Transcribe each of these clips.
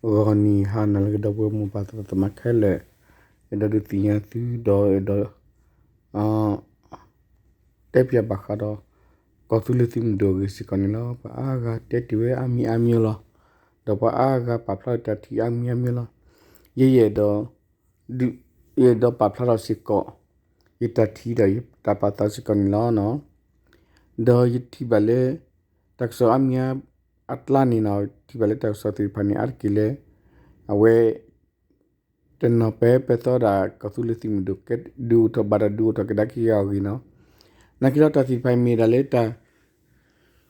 ဂီၤနံၤဟါနၤလၢအဂ့ၤ ဒီပုၢ်ဝဲၢ်မိၢ်ပၢ်သရၣ်သမါခဲလၢာ်, အဲၣ်ဒိးဒုးသ့ၣ်ညါသုဒီးအဲၣ်ဒိး တဲပၠးဘၣ်ဃးဒီး ကီၢ်သူလ့ၤသုးမုၢ်ဒိၣ်အဂ့ၢ်စ့ၢ်ကီးန့ၣ်လီၤ. ပှၤအါဂၤတဲတ့ၢ်ဝဲအါမံၤအါမံၤလီၤ. ဒီးပှၤအါဂၤပာ်ဖျါတၢ်ထံၣ်အါမံၤအါမံၤလီၤ. ယဲယအဲၣ်ဒိး ယအဲၣ်ဒိးပာ်ဖျါထီၣ်စ့ၢ်ကီး ယတၢ်ထံၣ်ဒီးယတၢ်ပာ်သးစ့ၢ်ကီးန့ၣ်လီၤ. ဒီးယထံၣ်ဘၣ်လၢ တၢ်ကစီၣ်အါမံၤအါ အကျါန့ၣ်နီၤ, ထံၣ်ဘၣ်လၢတၢ်ကစီၣ်သ့ၣ်တဖၣ်န့ၣ် အါတက့ၢ်လၢ အဝဲ တနီၤပဲပဲသီဒၣ် ကီၢ်သူလ့ၤသုးမုၢ်ဒိၣ် ကဲဒုးအိၣ်ထီၣ်ဘၣ်တၢ်ဒုးအိၣ်ထီၣ်ကဒါက့ၤအဂ့ၢ်နီၤ. နာ်က့ဒီးတၢ်သ့ၣ်တဖၣ်အံၤမ့ၢ်ဒၣ်လၢတၢ်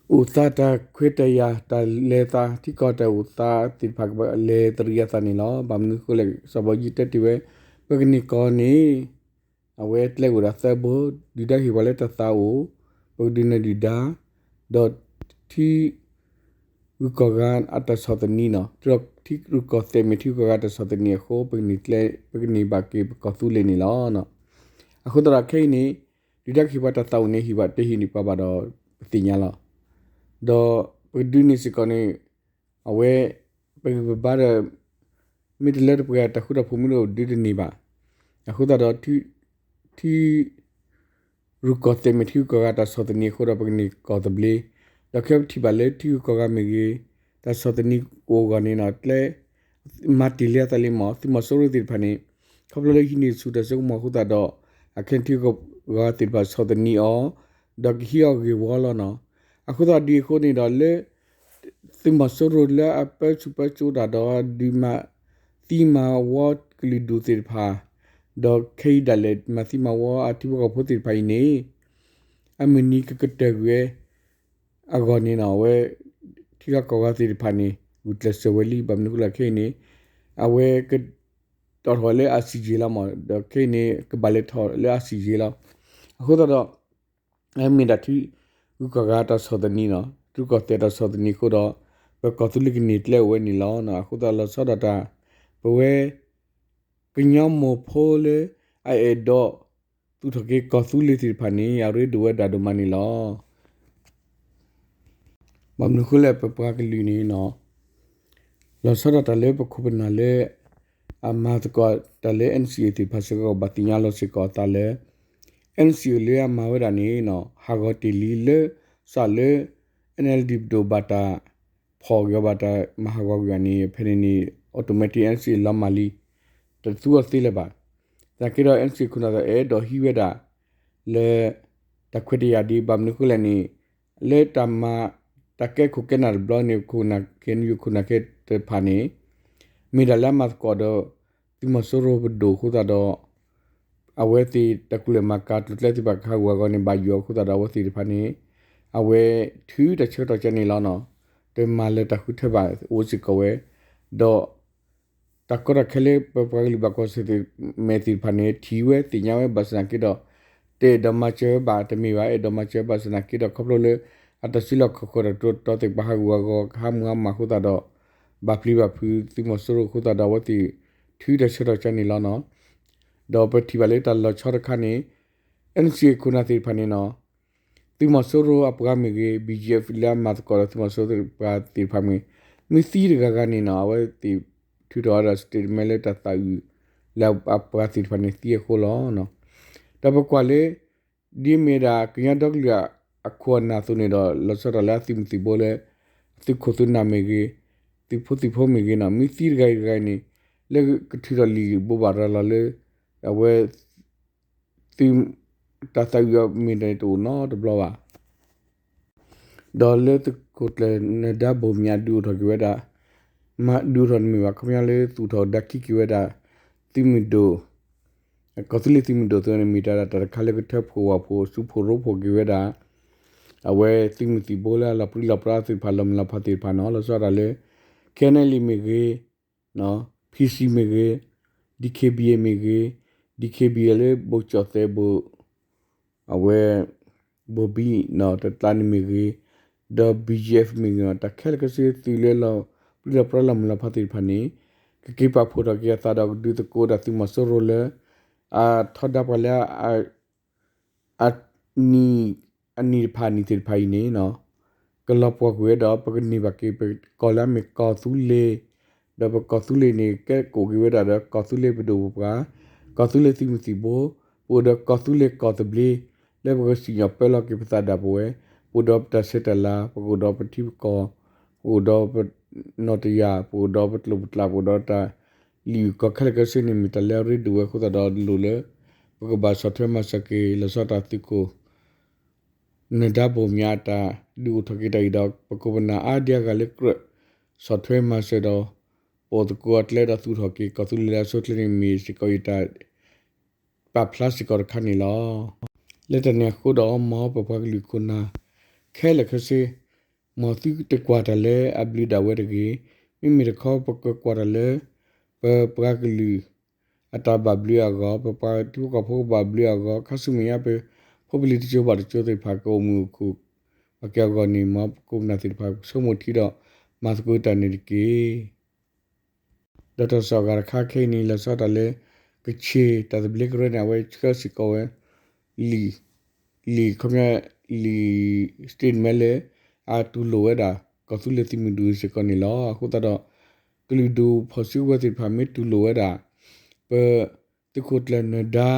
အိၣ်သးတၢ်ခွဲးတၢ်ယာ်တၢ်လဲၤသး ထံကီၢ်တၢ်အိၣ်သးသ့ၣ်တဖၣ်ကလဲၤတရံးအသးန့ၣ်လီၤ. ဘၣ်မနုၤအဃိလဲၣ် စီၤဘၣ်အူကၠံတဲတ့ၢ်ဝဲ ပကန့ၢ်ကီၢ်န့ၣ် အဝဲကျဲအိၣ်ဒၣ်သၢဘိ, ဒုၣ်ဒါဟ့ၣ်ပှၤလၢတၢ်သးအိၣ်, ပကဒုးနဲၣ်ဒုၣ်ဒါ, ဒီးထံ ဂုၤကီၢ်ဂၤအတၢ်ဆီၣ်သနံးနီၤ, ထံဂုၤကီၢ်သဲးမ့ၢ်ထံဂုၤကီၢ်ဂၤတၢ်ဆီၣ်သနံးအဃိ ပကန့ၢ်ကျဲ ပကန့ၢ်ဘၣ်က့ၤပကီၢ်သူလ့ၤန့ၣ်လီၤ. အဃိသတးဒီးခဲအံၤန့ၣ် ဒုၣ်ဒါကဟ့ၣ်ပှၤတၢ်သးအိၣ်န့ၣ် ဟ့ၣ်ဘၣ်တဟ့ၣ်န့ၢ်ပှၤဘၣ်ဒီး ပသ့ၣ်ညါလီၤ. ဒီးပကဒုးန့ၢ်စ့ၢ်ကီးန့ၣ် အဝဲ ပဂံၢ်ပဘါဒီး မ့ၢ်တလၢတပှဲၤ တၢ်ဃူတၢ်ဖိးမ့ၢ်တအိၣ်ဒုးတန့ၢ်ဘၣ်. အဃိသတးဒီး ထံ ဂုၤကီၢ်သဲးမ့ၢ်ထံဂုၤကီၢ်ဂၤတၢ်ဆီၣ်သနံးအဃိဒီး ပကန့ၢ်ကီၢ်သဘျ့, ဒီးခဲပထံၣ်ဘၣ်လၢထံဂုၤကီၢ်ဂၤမ့ၢ်ဂ့ၤ တၢ်ဆီၣ်သနံးအိၣ်အဂီၢ်န့ၣ်နီၤ ကျဲ မၤတ့ၢ်လံအသးလံမး သုးမီၤစိရိၤသ့ၣ်တဖၣ်န့ၣ် ခီဖျိလၢဟံးန့ၢ်ဆူၣ်တၢ်စိကမီၤအဃိသတးဒီး အခဲထံဂုၤကီၢ်ဂၤသ့ၣ်တဖၣ်ဆီၣ်သနံးအီၤ ဒီးကဟံးအီၤဂ့ၢ်ဝီလီၤနီၤ. အဃိသတးဒ်အဃိန့ၣ်ဒီးလၢ သုးမီၤစိရိၤလၢအပၢဆူၣ်ပၢစိးတၢ်ဒီး ဒုးမၤသံမၤဝီကလုာ်ဒူၣ်သ့ၣ်တဖၣ်, ဒီးခဲအံၤဒၣ်လဲာ်မၤသံမၤဝီအထံဖိကီၢ်ဖိသ့ၣ်တဖၣ်အံၤန့ၣ် အမုၢ်နံၤကကတၢၢ်ကွံာ်ဝဲအဂီၢ်န့ၣ်နီၤ အဝဲ ထံဂုၤကီၢ်ဂၤသ့ၣ်တဖၣ်န့ၣ် ဂုာ်ကျဲးစၢးဝဲလံ ဘၣ်မနုၤအဃိလဲၣ်ခဲအံၤန့ၣ် အဝဲက တီၣ်ထီၣ်ဝဲလၢ ICJ လီၤမး ဒီးခဲအံၤန့ၣ် ကဘၣ်လဲၤထီၣ်လၢ ICJ လီၤ. အဃိသတးဒီး မ့ၢ်ဒၣ်ထံဂုၤကီၢ်ဂၤတၢ်ဆီၣ်သနံးနီၤ ထံဂုၤကီၢ်သဲးတၢ်ဆီၣ်သနံးအဃိဒီး ပကီၢ်သူလ့ၤကန့ၢ်ကျဲအိၣ်ဝဲန့ၣ်လီၤ. အဃိသတးလီၤဆီဒၣ်တၢ် ပဝဲ ကညီမိၢ်ဖိလၢ အအဲၣ်ဒိး သူၣ်ထီၣ်က့ၤကီၢ်သူလ့ၤသ့ၣ်တဖၣ်န့ၣ် အရ့ဒိၣ်ဝဲဒၣ်ဒိၣ်မးန့ၣ်လီၤ. ဘၣ်မနုၤအဃိလဲၣ် ပပှၤကလုာ်န့ၣ်နီၤ လီၤဆီဒၣ်တၢ်လၢပခိၣ်ပနၢ်လၢ အမၤသကိးတၢ်လၢ NCA သ့ၣ်တဖၣ်စ့ၢ်ကီး ဘၣ်သ့ၣ်ညါလီၤစ့ၢ်ကီးအသးလၢ NCA လၢအမၤဝဲဒၣ်န့ၣ်နီၤ ဟးဂီၤတ့ၢ်လံလၢ စးလၢ NLD ပဒိၣ်ဘၣ်တၢ် ဖီၣ်က့ၤအီၤဘၣ်တၢ်မၤဟးဂီၤကွံာ်အီၤန့ၣ် ဖဲန့ၣ်န့ၣ် automatic NCA လီၤမၢ်လံ တသူအီၤသ့လၢၤဘၣ်. သနာ်က့ဒီး NCA ခိၣ်နၢ်သ့ၣ်အဲၣ်ဒိးဟံးဝဲဒၣ် လၢ တၢ်ခွဲးတၢ်ယာ်ဒ် ဘၣ်မနုၤအဃိလဲၣ်န့ၣ် လၢတၢ်မၤ တၢ်ကဲခိၣ်ကဲနၢ်တဘျီန့ၣ် ခိၣ်နၢ် KNU ခိၣ်နၢ်ခဲတဖၣ်န့ၣ် မ့ၢ်ဒၣ်လၢအမၤသကိးဒီး သုးမီၤစိရိၤပဒိၣ်အဃိသတးဒီး အဝဲသ့ၣ်တၢ်ကူၣ်လဲၤမၤကၤကျိၤကျဲသ့ၣ်တဖၣ်ကဟးဂူာ်ဟးဂီၤန့ၣ် ဘၣ်ယိၣ်အဃိသတးဒီး အဝဲသ့ၣ်တဖၣ်န့ၣ် အဝဲထုးတၢ်ဆၢကတီၢ်ကဲန့ၣ်လီၤနီၤ. တမၤလၢၤတၢ်ဃုထၢဘၣ်အိၣ်စ့ၢ်ကီးဝဲ ဒီး တၢ်ကီတၢ်ခဲလၢပပှၤကလုာ်ဘၣ်ကွၢ်ဆၢၣ်မဲာ်သ့ၣ်တဖၣ်န့ၣ် ထံၣ်ဝဲသ့ၣ်ညါဝဲဘၣ်ဆၣ်သနာ်က့ဒီး တအဲၣ်ဒိးမၤစၢၤဝဲဘၣ်တမ့ၢ်ဘၣ် အဲၣ်ဒိးမၤစၢၤဝဲဘၣ်ဆၣ်သနာ်က့ဒီး ခီဖျိလၢ အတၢ်စုလီၢ်ခီၣ်ခိၣ်တၢ်တြီတီၤသ့ၣ်တဖၣ်ဟးဂူာ်ဟးဂီၤကဟါမုၢ်ဟါမးအဃိသတးဒီး ဘၣ်ပျံၤဘၣ်ဖုးသုးမီၤစိရိၤအဃိသတးဒီး အဝဲသ့ၣ်ထုးတၢ်ဆၢကတီၢ်ကဲန့ၣ်လီၤနီၤ. ဒီးပထံၣ်ဘၣ်လၢတၢ်လီၤဆီတခါန့ၣ် NCA ခိၣ်နၢ်သ့ၣ်တဖၣ်န့ၣ်နီၤ သုးမီၤစိရိၤအပှၤမ့ၢ်ဂ့ၤ BGF လၢအမၤသကိးဒီးသုးမီၤစိရိၤပှၤသ့ၣ်တဖၣ်မ့ၢ် မ့ၢ်သံတဂၤဂၤန့ၣ်နီၤ အဝဲသ့ၣ်ထုးထီၣ်ဝဲဒၣ် statement လၢတၢ်သးအုး လၢအပှၤသ့ၣ်တဖၣ်န့ၣ်သံအဃိလီၤ. ဒီးပကွၢ်လၢ ဒ်မ့ၢ်ဒၣ်ကညီဒီကလုာ်အခိၣ်အနၢ်အသိးန့ၣ်ဒီး လီၤဆီဒၣ်တၢ်လၢအသုးမုၢ်သံၣ်ဘိလၢ သုးခိၣ်သုးနၢ်မ့ၢ်ဂ့ၤ သုးဖိသုးဖိမ့ၢ်ဂ့ၤနီၤ မ့ၢ်သံတဂၤဂၤန့ၣ် လၢကထုးထီၣ်လံာ်ဘိးဘၣ်ရၤလီၤလၢ အဝဲ သုး တၢ်သးအုးအီၤမ့ၢ်တအိၣ်နီတဘျီဘၣ်. ဒီးလၢသုးခိၣ်ကျၢၢ်နၢၤဒါဘိၣ်မၠးဒုးအိၣ်ထီၣ်က့ၤဝဲဒၣ် မၤဒုးအိၣ်ထီၣ်တမ့ၢ်ဘၣ် ခီပညီလၢသူၣ်ထီၣ်ဒါခံက့ၤဝဲဒၣ် သုးမုၢ်ဒိၣ် ကီၢ်သူလ့ၤသုးမုၢ်ဒိၣ်အသိးန့ၣ် မ့ၢ်တၢ်တၢ်တခါလၢကထၢဖှိၣ်ဝၣ်ဖှိၣ် စူးဖှိၣ်ရိဖှိၣ်က့ၤဝဲဒၣ် အဝဲသုးမုၢ်သံၣ်ဘိလၢအလီၤပြံလီၤပြါသ့ၣ်တဖၣ် လီၤမုၢ်လီၤဖးသ့ၣ်တဖၣ်နီၤ လီၤဆီဒၣ်တၢ်လၢ KNLA မ့ၢ်ဂ့ၤ PC မ့ၢ်ဂ့ၤ DKBA မ့ၢ်ဂ့ၤ DKBA လၢဘိၣ်ကၠီၣ်သဲးဘိၣ် အဝဲ ဘိၣ်ဘံၣ်နီၤ တကျါန့ၣ်မ့ၢ်ဂ့ၤ ဒီး BGF မ့ၢ်ဂ့ၤနီၤ တၢ်ခဲလၢာ်ခဲဆ့သုးလၢလီၤပြံလီၤပြါလီၤမုၢ်လီၤဖးသ့ၣ်တဖၣ်န့ၣ် ကက့ၤပာ်ဖှိၣ်ထီၣ်က့ၤအသးဒီးကဒုးသကိးဒၣ်သုးမီၤစိရိၤလၢ အထီဒါပှၤလၢ အနံၣ် အနံၣ်တဖၣ်အနံၣ်သ့ၣ်တဖၣ်အံၤန့ၣ်နီၤ ကလီၤပှီၢ်ကွံာ်ဝဲဒီး ပကန့ၢ်ဘၣ်က့ၤ ပကီၢ်လၢအမ့ၢ်ကီၢ်သူလ့ၤ ဒီးပကီၢ်သူလ့ၤန့ၣ် ကဲကိးက့ၤဝဲဒၣ်ဒီး ကီၢ်သူလ့ၤပဒိၣ်ပပှၢ်, ကီၢ်သူလ့ၤသုးမုၢ်သံၣ်ဘိ, ပအိၣ်ဒီးကီၢ်သူလ့ၤကီၢ်သဘျ့ လၢပကစံၣ်ညီၣ်ပၢလီၤက့ၤပသးဒၣ်ပဝဲ, ပအိၣ်ဒီးပတၢ်ဆဲးတၢ်လၤ, ပကအိၣ်ဒီးပထံပကီၢ်, ပကအိၣ်ဒီးပနီၣ်တယာ်, ပကအိၣ်ဒီးပကျိာ်ပကျါ, ပကအိၣ်ဒီးတၢ်လံၣ်အုၣ်ကီၤခဲလၢာ်ခဲဆ့န့ၣ် မ့ၢ်တၢ်လၢအရ့ဒိၣ်ဝဲအဃိသတးဒီး လိၣ်လၢ ပကဘၣ်ဆီၣ်ထွဲမၤစၢၤက့ၤ လီၤဆီဒၣ်တၢ်သုးခိၣ် နၢၤဒါဘိၣ်မၠးအတၢ်ဒုးအိၣ်ထီၣ်က့ၤတၢ်အံၤဒီး ပခိၣ်ပနၢ်အါဒံအါဂၤလၢကြၢးဆီၣ်ထွဲမၤစၢၤဒီး ပအိၣ်သကိးအကျဲဒီးသူၣ်ထီၣ်က့ၤ ကီၢ်သူလ့ၤလၢအဆိအချ့န့ၣ် မ့ၢ်စ့ၢ်ကီးယတၢ်ပာ်ဖျါစ့ၢ်ကီးတခါန့ၣ်လီၤ. လၢတၢ်န့ၣ်အဃိဒီး မ်ပပှၤကလုာ်ခိၣ်နၢ် ခဲလၢာ်ခဲဆ့ မ်သုတကွၢ်တၢ်လၢအဘျုးဒၣ်ဝဲတဂ့ၤ. မ့မ့ၢ်တခီ ပကကွၢ်တၢ်လၢ ပပှၤကလုာ် အတၢ်ဘၣ်ဘျုးအဂီၢ်, ပပှၤထံဖိကီၢ်ဖိကဘၣ်ဘျုးအဂီၢ်, ခါဆူမဲာ်ညါပဖိပလံၤတစိၤဘၣ်တစိၤသ့ၣ်တဖၣ် ကအိၣ်မုာ်အိၣ်ခုၣ်ဘၣ်က့ၤအဂီၢ်န့ၣ် မ်ပခိၣ်ပနၢ်သ့ၣ်တဖၣ် ဆိကမိၣ်ထံဒီး မၤသကိးတၢ်န့ၣ်တက့ၢ်. ဒီးတၢ်ကစီၣ်အဂၤတခါခဲအံၤန့ၣ် လီၤဆီဒၣ်တၢ်လၢ ကခ့ၣ်တၢ်သဘျ့ကရၢန့ၣ် အဝဲဆှၢစ့ၢ်ကီးဝဲ လံာ် လံာ် ခီပညီ လံာ် statement လၢ အတူၢ်လိာ်ဝဲဒၣ် ကီၢ်သူလ့ၤသုးမုၢ်ဒိၣ်စ့ၢ်ကီးန့ၣ်လီၤ. အဃိသတးဒီး ကလုာ်ဒူၣ်ဖီၣ်စုကဝဲၤသ့ၣ်တဖၣ် မ့ၢ်တူၢ်လိာ်ဝဲဒၣ် ပ သုးခိၣ်ကျၢၢ်နၢၤဒါ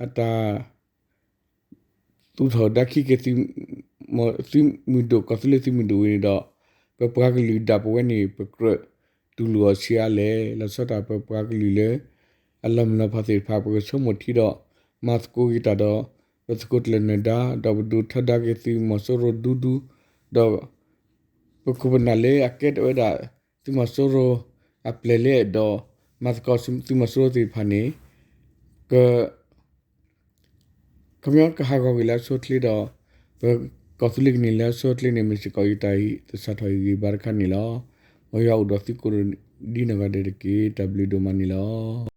အတၢ် သူၣ်ထီၣ်ဒါခံက့ၤ သုးမုၢ်ဒိၣ် ကီၢ်သူလ့ၤသုးမုၢ်ဒိၣ်ဝဲန့ၣ်ဒီး ပပှၤကလုာ်ဒၣ်ပဝဲန့ၣ် ပကြၢးတူၢ်လိာ်အီၤဆံးအါလဲၣ်. လီၤဆီဒၣ်တၢ် ပပှၤကလုာ်လၢ အလီၤမုၢ်လီၤဖးသ့ၣ်တဖၣ် ပကဆိကမိၣ်ထံဒီး မၤသကိးက့ၤတၢ်ဒီး ပသုးခိၣ်ကျၢၢ်နၢၤဒါ ဒီးပဒိၣ်ထၢဒါက့ၤသုးမီၤစိရိၤဒူဒူ ဒီး ပခိၣ်ပနၢ်လၢအကဲထီၣ်ဝဲဒၣ် သုးမီၤစိရိၤအပျဲၢ်လၢအဲၣ်ဒိး မၤသကိးသုးမီၤစိရိၤသ့ၣ်တဖၣ်န့ၣ် က ခီပညီကဟးဂီၤက့ၤလၢအဆိအချ့ဒီး ပကီၢ်သူလ့ၤကန့ၢ်လၢအဆိအချ့န့ၣ် မ့ၢ်စ့ၢ်ကီးယတၢ်သဆၣ်ထီၣ်ဟ့ၣ်ဂံၢ်ဘါတခါန့ၣ်လီၤ. မ်ယွၤအိၣ်ဒီးသုကိးဒံနီၢ်ဂၤဒဲးတက့ၢ်. တၢ်ဘျုးဒိၣ်မးန့ၣ်လီၤ.